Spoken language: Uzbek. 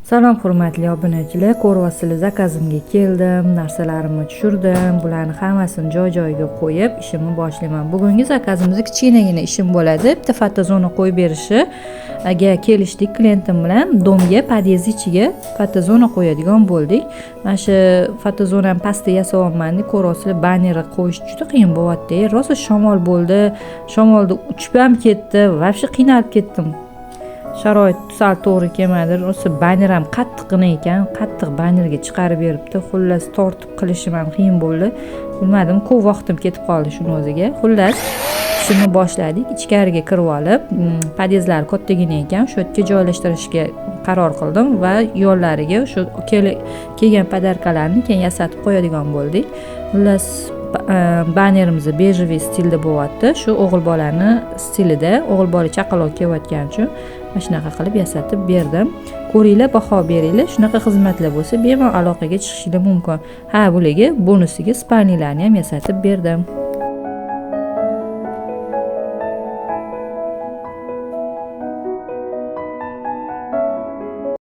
Salom, hurmatli obunachilar. Ko'ryapsizlar, zakazimga keldim, narsalarimni tushirdim, bularni hammasini joy-joyiga qo'yib, ishimni boshlayman. Bugungi zakazimizda kichkinagina ishim bo'ladi. Bitta fotozona qo'yib berishiga kelishdik klientim bilan. Дом ga, podъезд ichiga fotozona qo'yadigan bo'ldik. Mana shu fotozonani pastda yasayapman, ko'ryapsizlar, banner qo'yish juda qiyin bo'lyapti. Rosa shamol bo'ldi, shamolda uchib ham ketdi, вообще qiynalib ketdim. Sharoit sal to'g'ri kelmadi, rosa banner ham qattiqqina ekan, qattiq bannerga chiqarib beribdi. Xullas, tortib qilishim ham qiyin bo'ldi, bilmadim, ko'p vaqtim ketib qoldi shuni o'ziga. Xullas, ishimni boshladik. Ichkariga kirib olib, подъезд lari kattagina ekan, shu yerga joylashtirishga qaror qildim va yo'llariga shu kelgan подарка larni keyin yasatib qo'yadigan bo'ldik. Xullas, bannerimiz бежевый stilda bo'lyapti, shu o'g'il bolani stilida, o'g'il bola chaqaloq kelayotgani uchun mana shunaqa qilib yasatib berdim. Ko'ringlar, baho beringlar. Shunaqa xizmatlar bo'lsa, bemalol aloqaga chiqishinglar mumkin. Ha, bularga bonusiga спальни larni ham yasatib berdim.